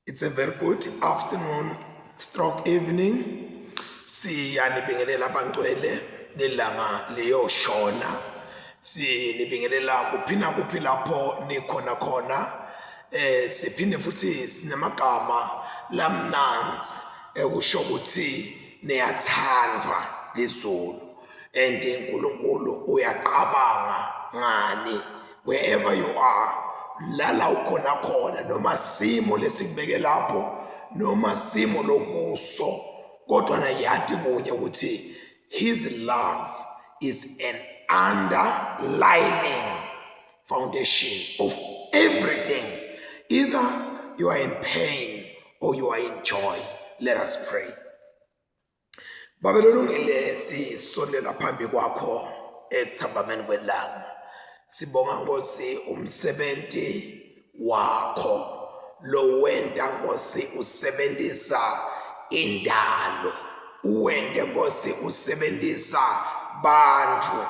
It's a very good afternoon stroke evening. Siyanibingelela bangcwele lelanga liyoshona. Sinibingelela kuphi nakuphi lapho nikhona khona. Eh siphinde futhi sinemagama lamnandzi ekusho ukuthi niyathandwa lizulu. And uNkulunkulu uyaqabanga ngani wherever you are lala ukhona khona noma simo lesikubeke lapho noma simo lokuso kodwa nayati kunye ukuthi his love is an underlining foundation of everything either you are in pain or you are in joy let us pray Babe lolungile sisondela phambi kwakho ekuthambameni kwelanga. Sibonga Nkosi umsebenzi wakho lo wenta Nkosi usebenzisa indalo. Uwente Nkosi usebenzisa bantu.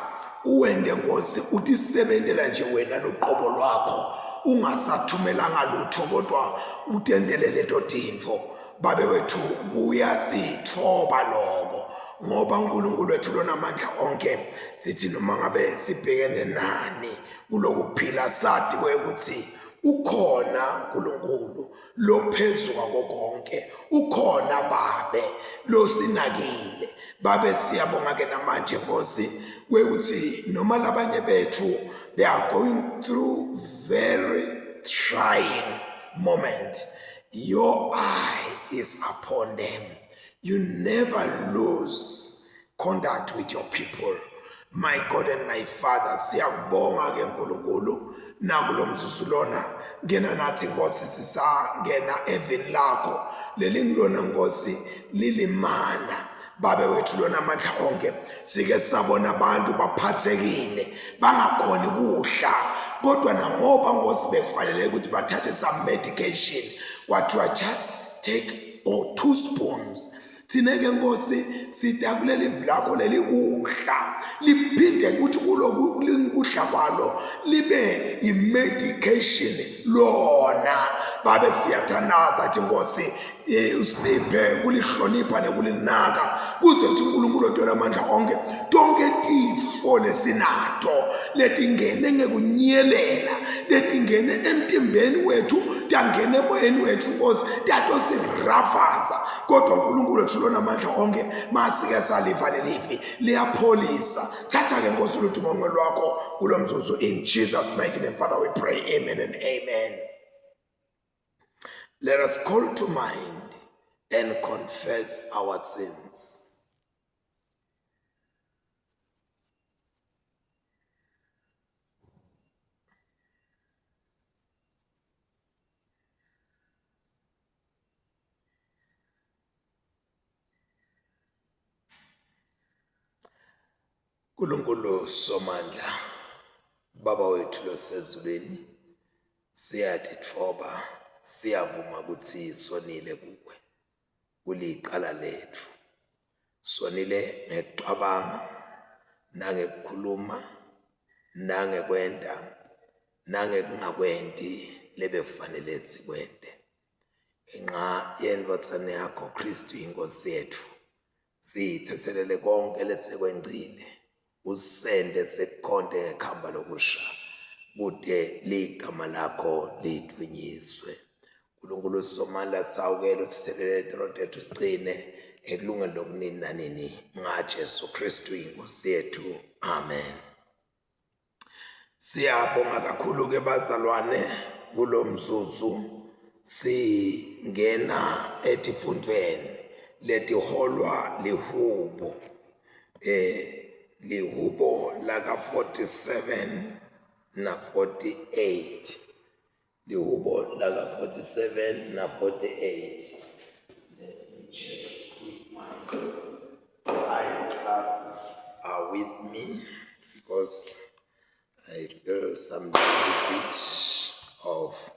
Uwente Nkosi utisebentela nje wena luqobo lwakho ungasathumelanga lutho kodwa utendele leto tintfo. Babe wethu kuyasithoba lokho ngoba uNkulunkulu wethu lonamandla onke sithi noma ngabe sibhekene nani kulokuphila sathi ukuthi ukhona uNkulunkulu lophezu kwako konke ukhona babe losinakile babe siyabonga ke namanje Nkosi kwekuthi noma labanye bethu they are going through very trying moment Your eye is upon them. You never lose contact with your people. My God and my Father, siyakubonga ke nkulunkulu nakulo mzuzu lona ngena nathi Nkosi sisangena evini lakho leli ngilona Nkosi lilimana babe wethu lona amandla onke sike sabona abantu baphathekile bangakhoni kudla kodwa nangoba nkosi bekufanele ukuthi bathathe some medication kwathiwa just take or two spoons thina ke nkosi sida kuleli lakho leli kudla liphinde ukuthi kuloku kudla kwalo libe i-medication lona babe siyathandaza athi nkosi Eh, usiphe kulihlonipha nekulinaka kuze kuthi uNkulunkulu othola amandla onke tonke tifo lesinato letingene ngekunyelela letingene emtimbeni wethu tangena emoyeni wethu Nkosi tatosirafaza kodwa uNkulunkulu wethu lona amandla onke masike saliva lelivi liyapholisa thatha ke Nkosi uludumo lwakho kulo mzuzu in Jesus mighty name Father we pray amen and amen Let us call to mind and confess our sins. Nkulunkulu Somandla, Baba wethu losezulwini, siyatitfoba, siyavuma kutsi sonile kuwe. Kulicala letfu. Sonile ngekucabanga, nangekukhuluma, nangekwenta, nangekungakwenti lebekufanele sikwente. Ngenxa yendvodzana yakho Khristu iNkhosi yetfu, Sithethelele konke lesekwengcile, usente sekukhonte ngekhamba lokusha, kute ligama lakho lidvunyiswe. Nkulunkulu Somandla sawukela usithelele tono tethu sigcine ekulungeni lokunini nanini ngaJesu Kristu inkosi yethu. Amen. Siyabonga kakhulu ke bazalwane kulomzuzu singena etifundvweni letiholwa lihubo eh lihubo laka 47 na 48 lihubo laka 47 na 48 let me check if my eyeglasses are with me because I feel some little bit of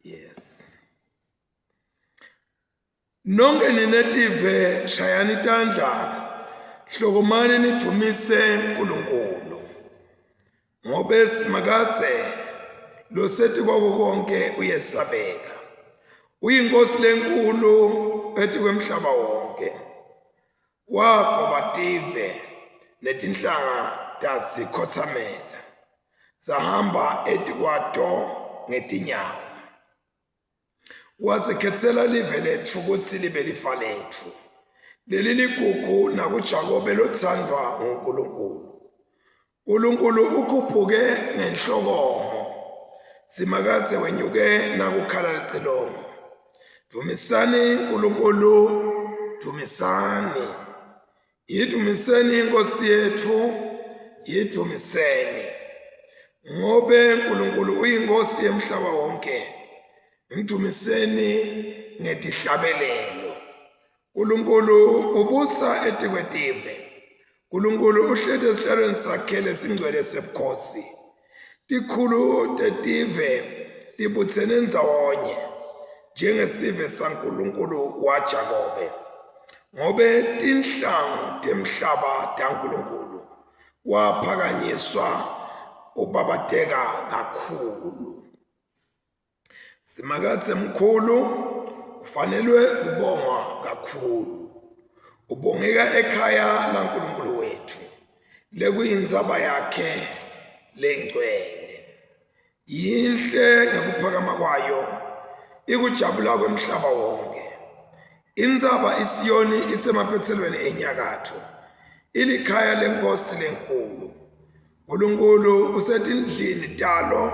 yes Nonke nina tive shayani tandla hlokomani nidvumise uNkulunkulu. Ngobe Simakadze losetikwako konke uyesabeka. Uyinkosi lenkulu etikwemhlaba wonke. Wagoba tive netinhlanga tazikhothamela. Sahamba etikwato ngetinyawo. Wasikhetsela live letfu kutsi libe lifa letfu. Leli ligugu nakuJakobe lotsandvwa nguNkulunkulu. Nkulunkulu ukhuphuke ngenhlokomo. Simakadze wenyuke nakukhala licilongo. Dvumisani Nkulunkulu, dvumisani. Yidumiseni iNkosi yetfu, yidumiseni. Ngobe uNkulunkulu uyinkosi yemhlaba wonke. Mdumiseni ngetihlabelelo. uNkulunkulu ubusa etikwetive. uNkulunkulu uhleti esihlalweni sakhe lesingcwele sebukhosi. Tikhulu tetive tibutsene ndzawonye njengesive saNkulunkulu waJakobe. Ngobe tinhlangu temhlaba taNkulunkulu waphakanyiswa ubabateka kakhulu. Simakadze mkhulu ufanelwe kubongwa kakhulu. Ubongeka ekhaya laNkulunkulu wethu lekuyintsaba yakhe lengcwele. Yinhle ngekuphakama kwayo ikujabula kwemhlaba wonke. Intsaba iSiyoni isemaphetselweni enyakatfo, ilikhaya lenkosi lenkulu. Nkulunkulu usetindlini talo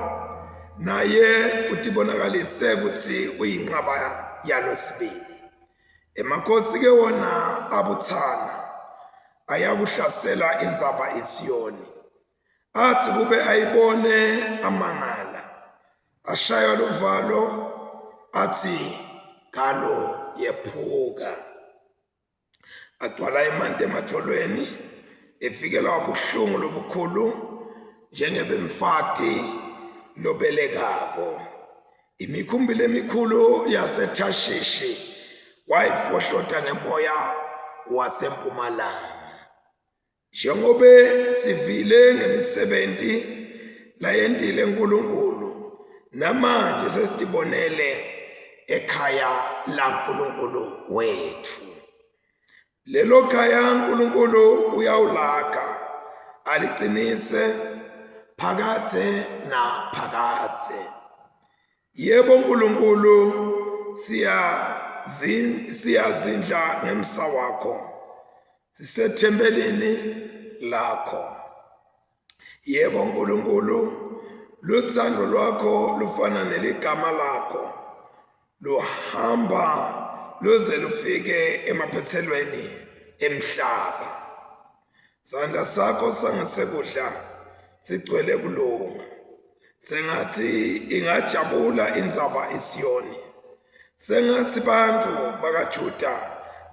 naye utibonakalise kutsi uyinqaba yalo sibili. Emakhosi ke wona abuthana ayakuhlasela intsaba iSiyoni. Athi kube ayibone amangala, ashaywa luvalo athi galo yephuka. Agcwala emanti ematholweni, efikelwa buhlungu lobukhulu njengebemfati lobelekako. Imikhumbi lemikhulu yaseThashishi wayifohlota ngemoya wasempumalanga. Njengobe sivile ngemisebenti layentile uNkulunkulu, namanje sesitibonele ekhaya laNkulunkulu wetfu. Lelo khaya uNkulunkulu uyawulakha aliqinise phakadze naphakadze. Yebo Nkulunkulu siyazindla ngemsa wakho sisethempelini lakho. Yebo Nkulunkulu luthando lwakho lufana neligama lakho luhamba luze lufike emaphethelweni emhlaba. Sandla sakho sangesekudla sigcwele kulunga. Sengathi ingajabula intsaba iSiyoni. Sengathi bantfu bakaJuda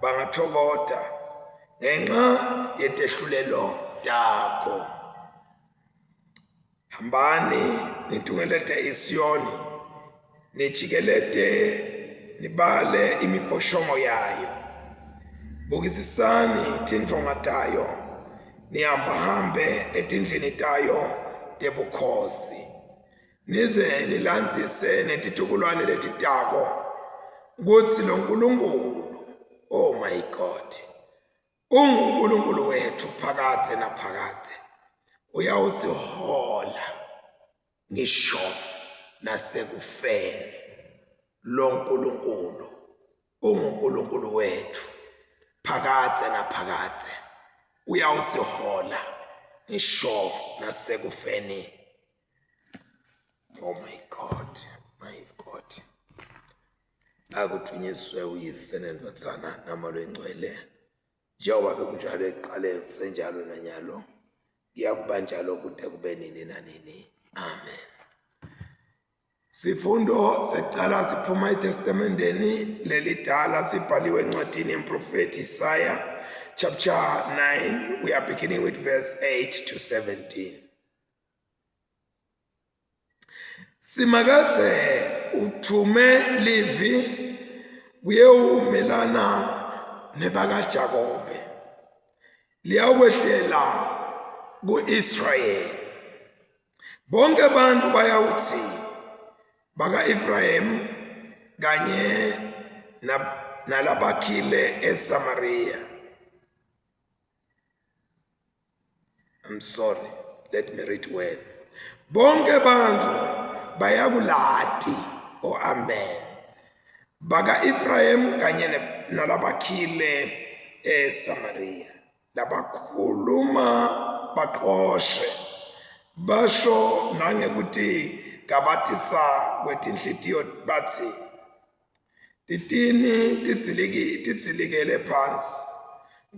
bangatfokota ngenxa yetehlulelo takho. Hambani nitungelete iSiyoni, nijikelete nibale imibhoshongo yayo. Bukisisani tindvonga tayo, nihambahambe etindlini tayo tebukhosi. Nize nilandzise netitukulwane letitako kutsi lo Nkulunkulu, oh my God, UnguNkulunkulu wethu phakadze naphakadze. Uyawusihola ngisho nasekufeni. Lo Nkulunkulu unguNkulunkulu wethu phakadze naphakadze. Uyawusihola ngisho nasekufeni. Oh my God, my God. Akudvunyiswe uYise neNdvodzana naMoya loyiNgcwele, njengoba bekunjalo ekuqaleni kusenjalo nanyalo, kuyakuba njalo kude kube nini nanini. Amen. Sifundo sekucala siphuma eTestamenteni lelidala sibhaliwe encwadini yemprofethi Isaya chapter 9 we are beginning with verse 8 to 17. Simakadze uthume livi kuyewumelana nebakaJakobe, liyawukwehlela ku-Israyeli. Bonke abantu bayawuthi baka-Efrayimu kanye nalabakhile eSamariya. I'm sorry, let me read well. Bonke abantu bayakulati, oh amen. Baka-Efrayimu kanye nalabakhile eSamariya. Labakhuluma baxoshe basho nangekuti gabatisa kwetinhlitiyo bathi titini tidziliki tidzilikele phansi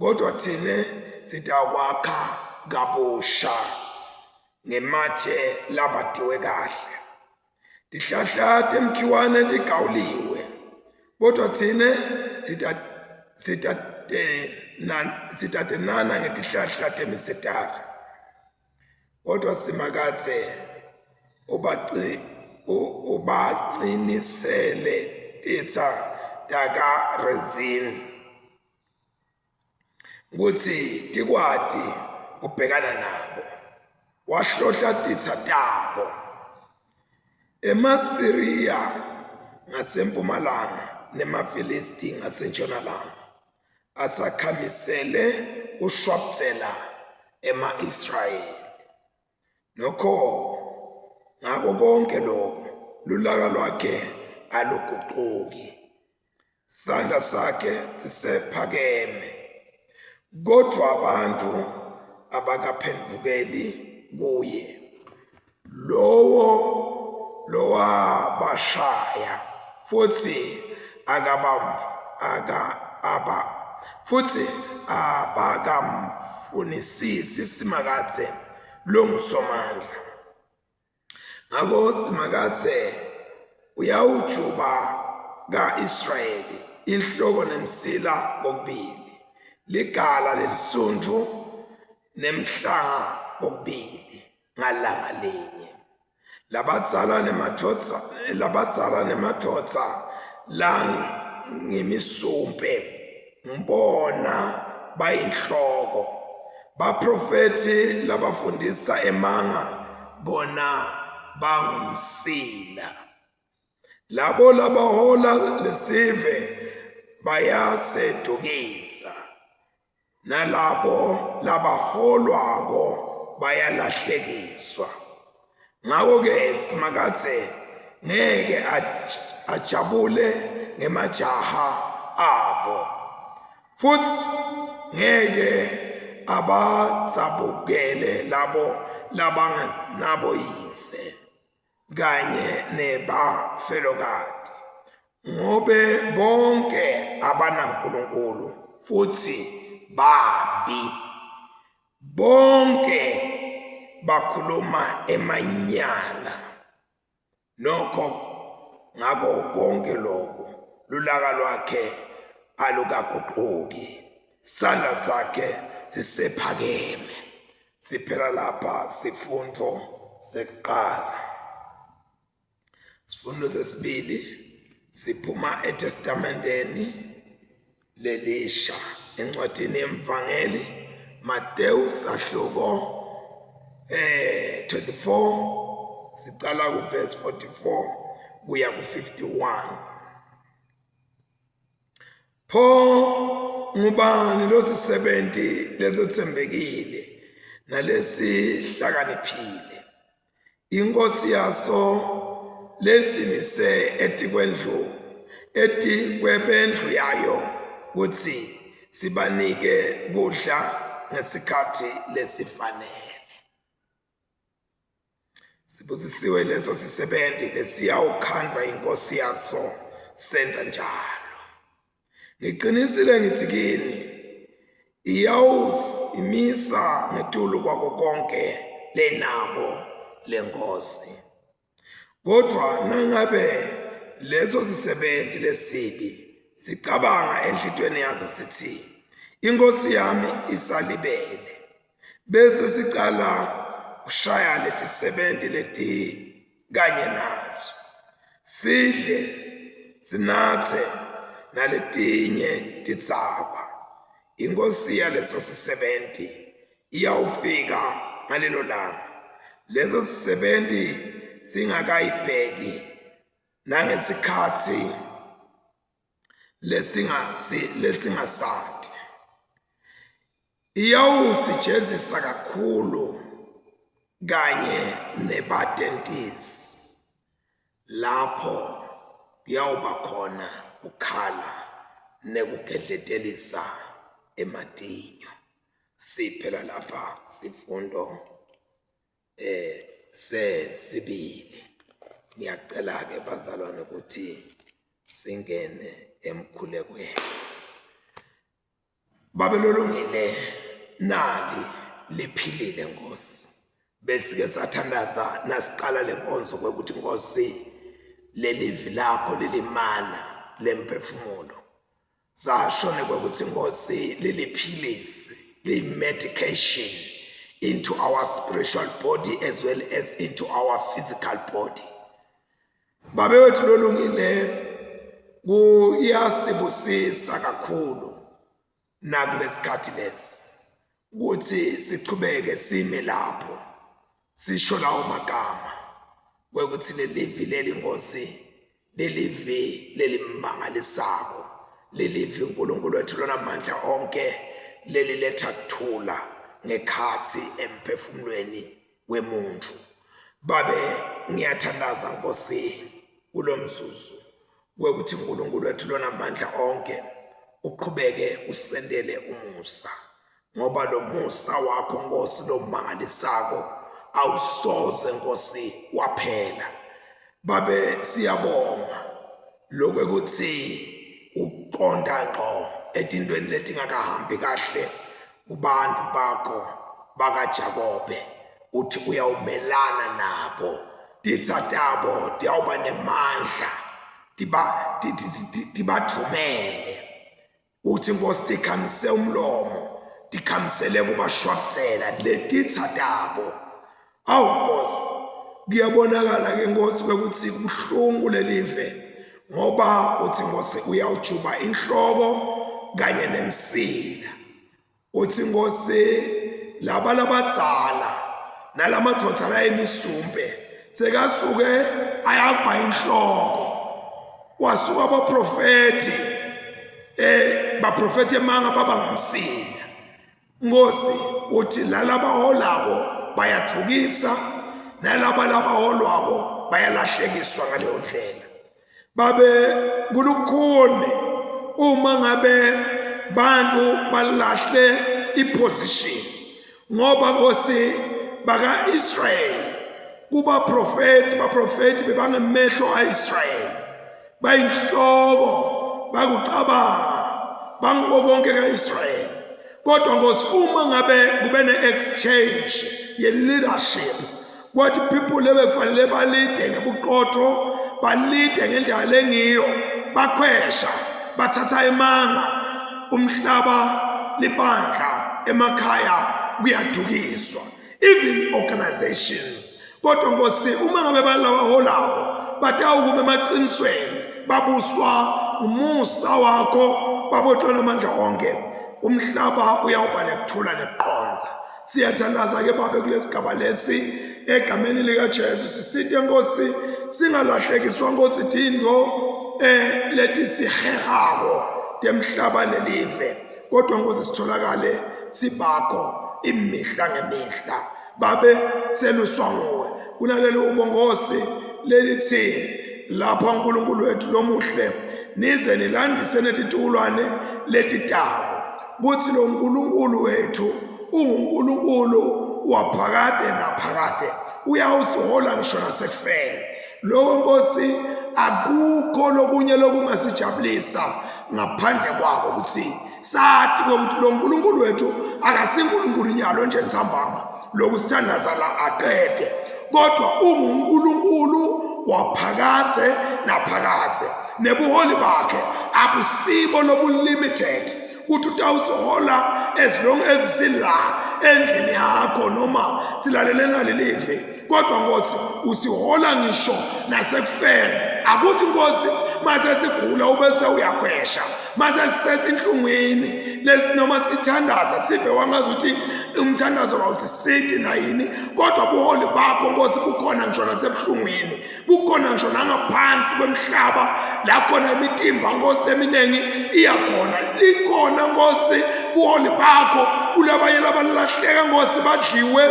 kodwa thine sitakwakha kabusha ngematshe labatiwe kahle. Tihlahla temkhiwane tigawuliwe, kodwa thine sitatenana ngetihlahla temisedari. Kodwa Simakadze ubacinisele titsa takaRezini kutsi tikwati kubhekana nabo. Wahlohla titsa tabo. EmaSiriya ngasempumalanga nemaFilisti ngasentshonalanga asakhamisele kushwabdzela ema-Israyeli. Nokho ngako konke lokho lulaka lwakhe aluguquki. Sandla sakhe sisephakeme, kodvwa abantu abakaphendvukeli kuye. Lowo lowabashaya futhi akabamf aka aba futhi abakamfunisisi Simakadze longuSomandla. Ngakho Simakadze uyawujuba ka-Israyeli inhloko nemsila kokubili, ligala lelisuntfu nemhlanga kokubili ngalanga linye. Labadzala nemadvodza labadzala nemadvodza langimisumpe ngibona bayinhloko. Baprofethi labafundisa emanga bona bangumsila. Labo labahola lesive bayasedukisa nalabo labaholwako bayalahlekiswa. Ngako-ke Simakadze ngeke ajabule ngemajaha abo futsi ngeke abadzabukele labo labangenaboyise kanye nebafelokati ngobe bonke abanaNkulunkulu futsi babi bonke bakhuluma emanyala Nokho ngako konke lokhu lulaka lwakhe alukaguquki, sandla sakhe sisephakeme. Siphela lapha sifundo sekuqala. Sifundo sesibili siphuma eTestamenteni lelisha encwadini yemvangeli Mateyu sahluko 24 sicala kuverse 44 kuya ku-51. Pho ngubani losisebenti lesetsembekile nalesihlakaniphile Inkosi yaso lesimise etikwendlu etikwebendlu yayo kutsi sibanike kudla ngesikhathi lesifanele. Sibusisiwe leso sisebenti lesiyawukhandwa inkosi yaso senta njalo. Ngiqinisile ngithi kini, iyawusimisa ngetulu kwako konke lenako lenkosi. Kodwa nangabe leso sisebenti lesibi sicabanga enhlitiyweni yaso sithi, inkosi yami isalibele, bese sicala kushaya letisebenti leti kanye nazo sidle sinatse naletinye titsaba. Inkosi yaleso sisebenti iyawufika ngalelo langa. Leso sisebenzi singakayibheki nangesikhathi lesingasati. Iyawusijezisa kakhulu kanye nebatentisi lapho kuyawuba khona kukhala nekugedletelisa ematinyo. Siphela lapha sifundo sesibili. Ngiyacela ke bazalwane ukuthi singene emkhulekweni. Babe lolungile nali liphilile Nkosi. Besike sathandaza nasiqala lenkonzo kwekuthi Nkosi lelivi lakho lilimana lemphefumulo. Sasho kwekuthi Nkosi liliphilisi liyi-medication into our spiritual body as well as into our physical body. Babe wethu lolungile kuyasibusisa kakhulu nakulesikhathi lesi ukuthi sichubeke sime lapho sisho lawo magama kwekuthi lelivi leli Nkosi lelivi lelimangalisako lelivi uNkulunkulu wethu lonamandla onke leliletha kuthula ngekhathi emphefumulweni wemuntu. Babe ngiyathandaza Nkosi kulomzuzu kwekuthi uNkulunkulu wethu lonamandla onke uqhubeke usendele umusa ngoba lo musa wakho Nkosi lomangalisako awusoze Nkosi waphela. Babe siyabonga lokwekuthi uqonda ngqo etintweni letingakahambi kahle kubantu bakho bakaJakobe uthi uyawumelana nabo titsa tabo tiyawuba nemandla tibathumele Uthi Nkosi tikhamise umlomo, tikhamisele kubashwabutsela letitsa tabo. Awu Nkosi, kuyabonakala ke Nkosi kwekuthi kubuhlungu lelive ngoba uthi Nkosi uyawujuba inhloko kanye nemsila. Uthi Nkosi laba labadzala nalamadvodza layimisumpe sekasuke ayakuba inhloko kwasuka abaprofethi baprofethi emanga baba ngumsila Nkosi uthi lalabaholako bayathukisa nalaba labaholwako bayalahlekiswa ngaleyo ndlela. Babe kulukhuni uma ngabe bantu balahle iposition ngoba Nkosi baka-Israyeli kubaprofethi baprofethi bebangemehlo a-Israyeli bayinhloko bakucabanga bangubo konke ka-Israyeli kodwa Nkosi uma ngabe kube ne-exchange ye-leadership kwathi people ebefanele balide ngebuqotho balide ngendlela lengiyo bakhwesha bathatha emanga umhlaba libandla emakhaya kuyadukiswa even organizations kodwa nkosi uma ngabe balabaholako batawukuma emaqinisweni babuswa umusa wakho babotlola amandla onke umhlaba uyawuba nekuthula nekuqonda. Siyathandaza ke babe kulesigaba lesi egameni likaJesu sisite Nkosi singalahlekiswa Nkosi tintfo letisihehako temhlaba nelive kodwa Nkosi sitholakale sibakho imihla ngemihla babe seluswa nguwe kunaleli ubongosi lelithi lapha uNkulunkulu wethu lomuhle nize nilandise netitukulwane letitako kuthi lo Nkulunkulu wethu unguNkulunkulu waphakade naphakade uyawusihola ngisho nasekufeni. Lokho Nkosi akukho lokunye lokungasijabulisa ngaphandle kwako ukuthi sathi ukuthi lo Nkulunkulu wethu akasinkulunkulu nyalo nje ntsambama lokhu sithandaza la aqede kodwa unguNkulunkulu waphakade naphakade nebuholi bakhe akusibo lobu-limited ukuthi utawusihola as long as sila endlini yakho noma silalele nalelivi kodwa nkosi usihola ngisho nasekufeni akuthi nkosi mase sigula ubese uyakhwesha mase sisetinhlungwini lesi noma sithandaza sive wangazi ukuthi Umthandazo awusisiti nayini, kodwa buholi bakho Nkosi bukhona ngisho nasebuhlungwini, bukhona ngisho nangaphansi kwemhlaba la khona imitimba Nkosi leminingi iyakhona. Likhona Nkosi buholi bakho kulabanye labalahleka Nkosi, badliwe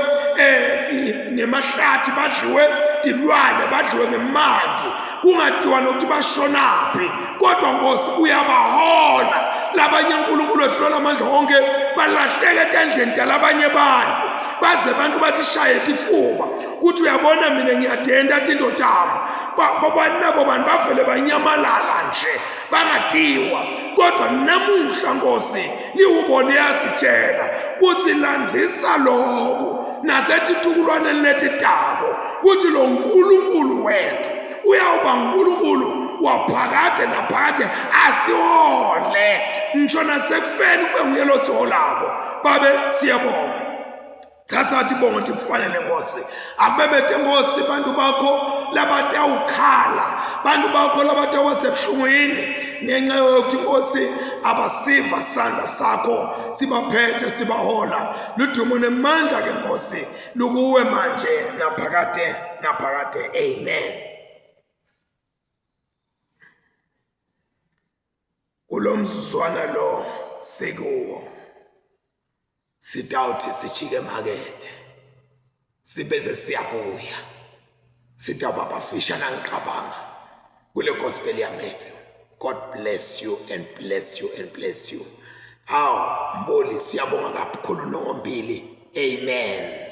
ngemahlathi, badliwe tilwane, badliwe ngemanti, kungadiwa nokuthi bashonaphi, kodwa Nkosi uyabahola. Labanye uNkulunkulu wethu lonamandla onke balahleka etandleni talabanye bantu, baze abantu bathi shaye tifuba kuthi uyabona mina ngiyadenda tinto tami. Nabo bantu bavele banyamalala nje bangadiwa. Kodwa namuhla Nkosi liwubone yasitshela kuthi landzisa lokhu nasetitukulwaneni letitako kuthi lo Nkulunkulu wethu uyawuba nguNkulunkulu waphakade naphakade, asihole ngisho nasekufeni kube nguye losiholako. Babe siyabonga, thatha tibongo tikufanele Nkosi. Akubebete Nkosi bantu bakho labatawukhala, bantu bakho labatawuba sebuhlungwini ngenxa yokuthi Nkosi abasiva sandla sakho sibaphethe sibahola. Ludumo nemandla ke Nkosi lukuwe manje naphakade naphakade, amen. Kulomzuzwana lo sikuwo sitawuthi sijike emakethe sibese siyabuya, sitawuba bafisha nangiqabanga kule gospel ya Matthew. God bless you and bless you and bless you. Aw Mboli, siyabonga kakhulu Nongombili, amen.